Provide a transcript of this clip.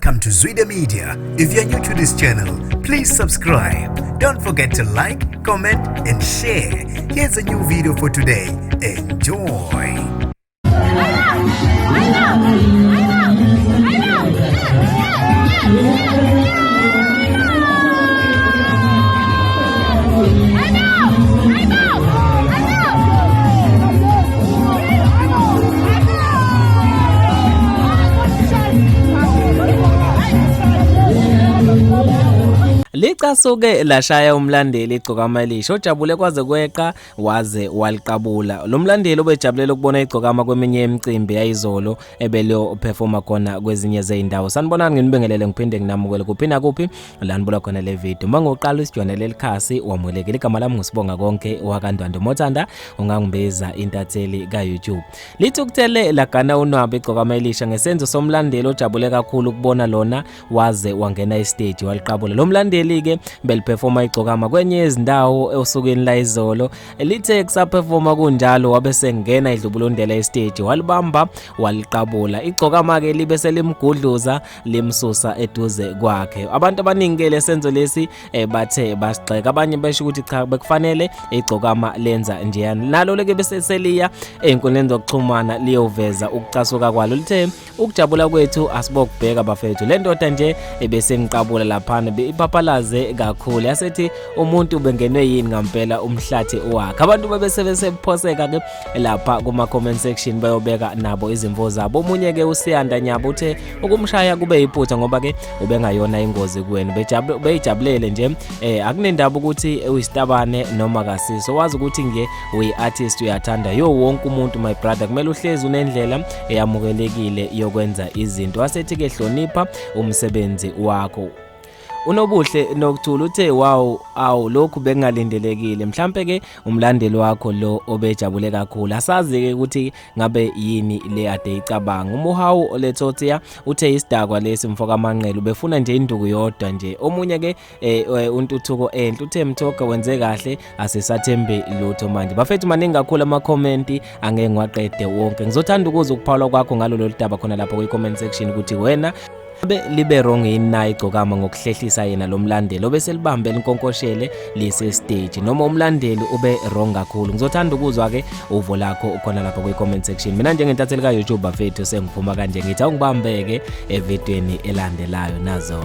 Welcome to Zwida Media. If you're new to this channel, please subscribe. Don't forget to like, comment, and share. Here's a new video for today. Enjoy. Licasuke lashaya umlandeli igcokama elisha ojabule kwaze kweqa waze waliqabula. Lo mlandeli obejabulela ukubona igcokama kweminye imicimbi yayizolo ebelyo performa khona kwezinye zezindawo. Sanibonani, nginibingelele ngiphinde nginamukele kuphi nakuphi la nibuka khona le video. Uma ngoqala usijona leli khasi wamukelekile. Igama lami nguSibonga konke wakaNdwandwe. Mothanda ungangibiza intatheli ka-YouTube. Lithukuthele lagana unwabu igcokama elisha ngesenzo somlandeli ojabule kakhulu ukubona lona waze wangena estage waliqabula. Lo mlandeli ke beliperforma igcokama kwenye yezindawo osukwini la izolo. Lithe kusaperforma kunjalo wabe sengena idlubulundela estage walibamba waliqabula. Igcokama ke libe selimgudluza limsusa eduze kwakhe. Abantu abaningi ke lesenzo lesi bathe basigxeka, abanye besho ukuthi cha, bekufanele igcokama lenza njeyana. Nalo leke bese seliya ey'nkundleni zokuxhumana liyoveza ukucasuka kwalo, lithe ukujabula kwethu asibokubheka bafethu, le ndoda nje ebesengiqabula laphana iphaphalaze kakhulu, yasethi umuntu ubengenwe yini ngampela umhlathi wakhe. Abantu babesebesephoseka ke lapha kuma comment section bayobeka nabo izimvo zabo. Omunye ke uSiyanda Nyabo uthe ukumshaya kube iphutha ngoba ke ubengayona ingozi kuwena, beyijabulele nje, akunendaba ukuthi uyisitabane noma kasiso, wazi ukuthi nje uyi-artist uyathanda yo wonke umuntu. My brother, kumele uhlezi unendlela eyamukelekile yokwenza izinto. Wasethi ke hlonipha umsebenzi wakho. Unobuhle Nokuthula uthe wow, awu, lokhu bekungalindelekile, mhlambe ke umlandeli wakho lo obejabule kakhulu, asazi ke ukuthi ngabe yini le ade icabanga. UMuhawu Lethothia uthe isidakwa lesi mfoka Manqele, ubefuna nje induku yodwa nje. Omunye ke uNtuthuko enhle uthe Mthoga wenze kahle, asisathembi lutho manje bafethu. Maningi kakhulu ama comment, angeke ngiwaqede wonke. Ngizothanda ukuzwa ukuphawula kwakho ngalolu daba khona lapho kwi comment section, ukuthi wena be libe wrong yini na igcokama ngokuhlehlisa yena lo mlandeli obeselibambe linkonkoshele lise stage, noma umlandeli ube wrong kakhulu. Ngizothanda ukuzwa ke uvo lakho khona lapho kwi comment section. Mina njengentatheli ka YouTube bafethu sengiphuma kanje, ngithi awungibambeke evidweni elandelayo nazo.